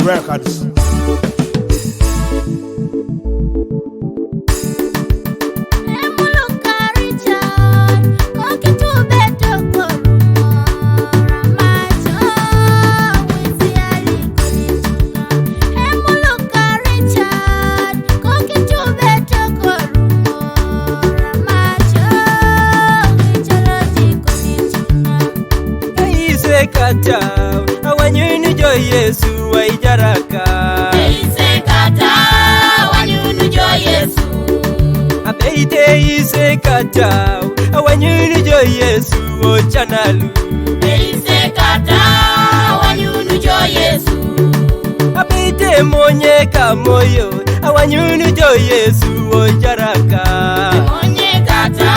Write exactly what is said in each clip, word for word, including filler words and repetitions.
Records. Eise kata, awanyunu jo Yesu waijaraka. Eise kata, awanyunu jo Yesu. Abeite eise kata, awanyunu jo Yesu ochanalu. Eise kata, awanyunu jo Yesu. Abeite monye kamoyo, awanyunu jo Yesu ojaraka. Monye kata,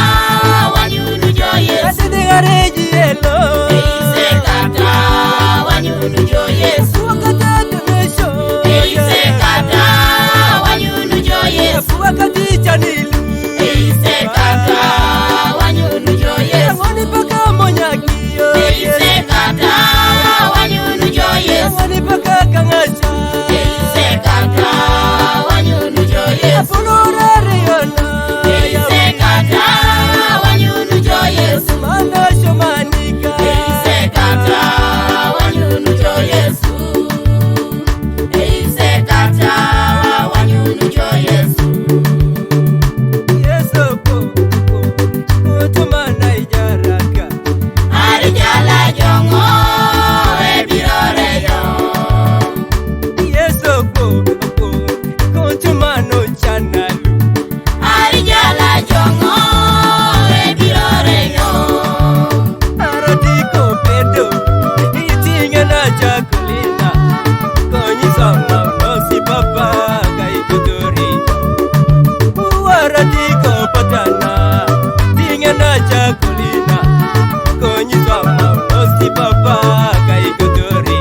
awanyunu jo Yesu. Asidi gareji elo. Eise kata, awanyunu jo Yesu. Wakata tumesho. Eise kata, awanyunu jo Yesu. Wakati chanilu. Eise kata, awanyunu jo Yesu. Awani paka monyaki. Eise kata, awanyunu jo Yesu. Awani paka kangacha. Eise kata, awanyunu jo Yesu. Apulurari yona. Eise kata, awanyunu jo Yesu. Manda shomanika. Eise kata, awanyunu jo Yesu. Eise kata, awanyunu jo Yesu. Yesu ko, ko, ko, tumana ijaraka. Arijala jongo e birore yo. Yesu ko, ko, ko, tumano chanalu. Arijala jongo e birore yo. Aratiko pedo, itinga na chakulina. Konyi sama no si papa kai kutori. Uwaratiko patana, tinga na chakulina. Konyi sama no si papa kai kutori.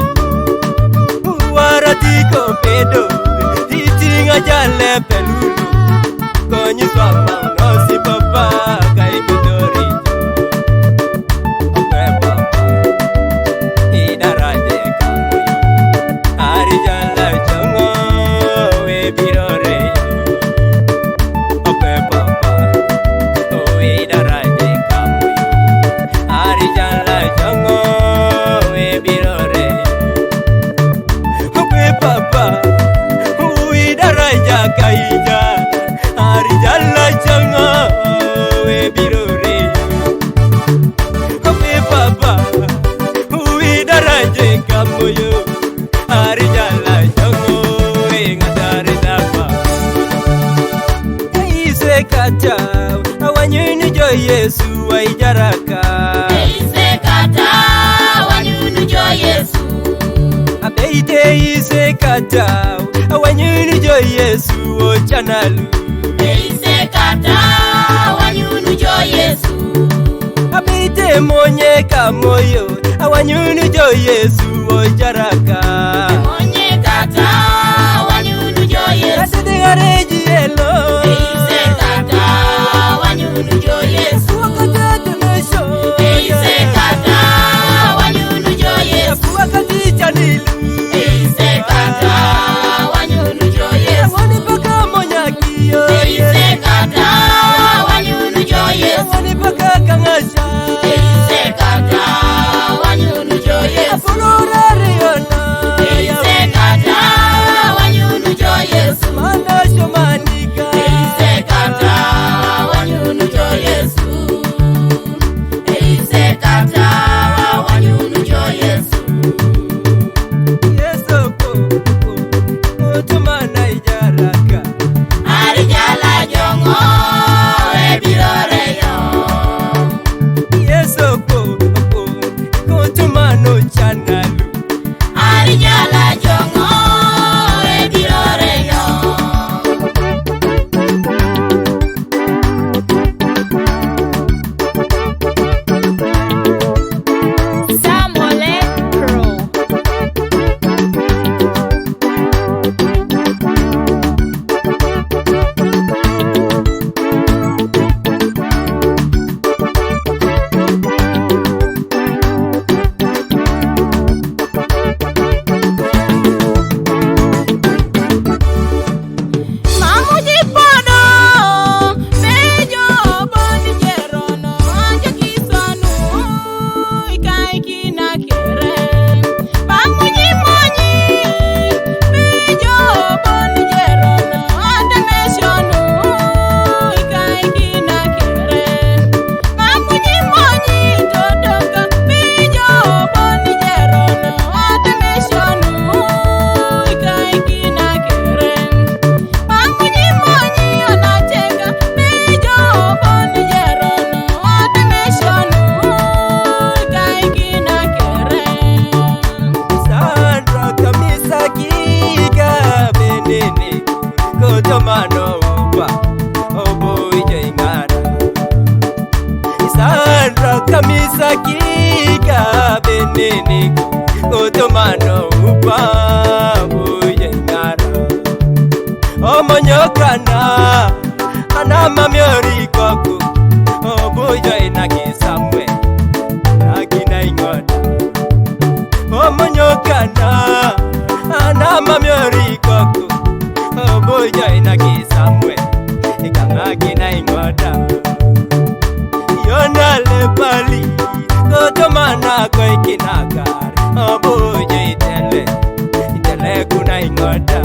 Uwaratiko pedo, itinga jale pelulu. Konyi sama no si papa kai kutori. Okwe papa, idaraje kamuyo. Arijala jongo we birore. Okwe papa, o idaraje kamuyo. Arijala jongo we birore. Okwe papa, o idaraja kaija. Arijala jongo we birore. Okwe papa, o idaraje kamuyo. Arijala jongo we ngatare dapa. Eise kata, awanyunu jo Yesu waijaraka. Eise kata, awanyunu jo Yesu. Abeite eise kata, awanyunu jo Yesu ochanalu. Eise kata, awanyunu jo Yesu. Abeite monye kamoyo, awanyunu jo Yesu ojaraka. Monye kata, awanyunu jo Yesu. Asidi gareji elo. Eise kata, awanyunu jo Yesu. Wakata tumesho. Eise kata, awanyunu jo Yesu. Wakati chanilu. Eise kata, awanyunu jo Yesu. Awani paka monyaki. Eise kata, awanyunu jo Yesu. Awani paka kangasha. Eise kata, awanyunu jo Yesu. Apulurari yona. Ika benini kotomano upa boye ngara. Omonyokana anamamiorikoku oboyo inaki Samuel akina ing'ota. Omonyokana anamamiorikoku oboyo inaki Samuel ikang'aki na ing'ota. Yona lepali kotomana koikinakar oboyo itele itele kuna ing'ota.